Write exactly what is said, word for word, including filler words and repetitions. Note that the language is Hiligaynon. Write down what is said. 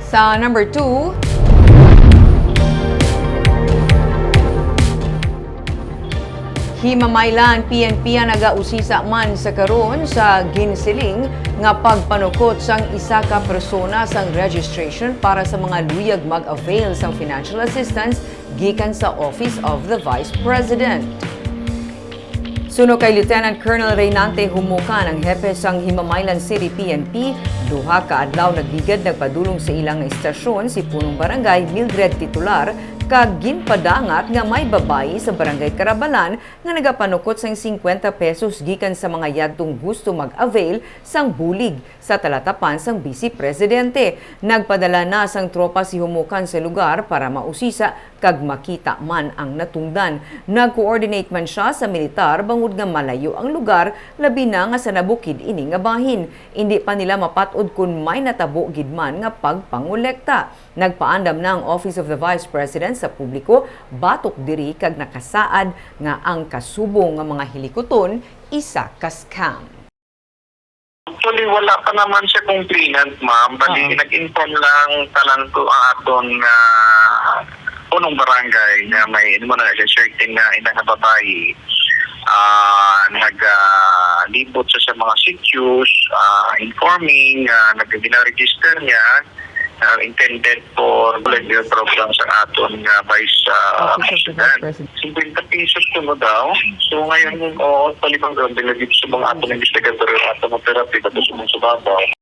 Sa number two, Himamaylan P N P ang nagausisa man sa karon sa ginsiling nga pagpanukot sang isa ka persona sang registration para sa mga luyag mag-avail sang financial assistance gikan sa Office of the Vice President. Suno kay Lieutenant Colonel Reynante Humukan, ang hepe sang Himamaylan City P N P, duha ka adlaw nagligad nagpadulong sa ila nga istasyon si Punong Barangay Mildred Titular, kag ginpadangat nga may babayi sa Barangay Carabalan nga nagapanukot sang singkwenta pesos gikan sa mga yadtong gusto mag-avail sang bulig sa talatapan sang Vice Presidente. Nagpadala na sang tropa si Humukan sa lugar para mausisa kag makita man ang natungdan. Nag-coordinate man sia sa militar bangod nga malayo ang lugar, labi na nga sa nabukid ini nga bahin. Indi pa nila mapat-od kon may natabo gid man nga pagpangolekta. Nagpaandam na ang Office of the Vice President sa publiko batok diri kag nakasaad nga ang kasubong nga mga hilikuton isa ka scam. Actually, wala pa naman siya complainant, ma'am. Bali, Oo. Nag-inform lang tanan to ang aton nga punong barangay nga may, ano mo na, certain na ina nga babayi. Ah, nag, ah, libot sa, sa mga sitios, ah, informing, ah, nag-, gina-register niya, ah, intended for volunteer program sa aton nga vice, ah, Office of the President. Vice President. Singkwenta pesos kuno daw. So, ngayon, oo, palibang daw, dahil dito sa mga aton investigador, aton operative, ato sa mga subabaw.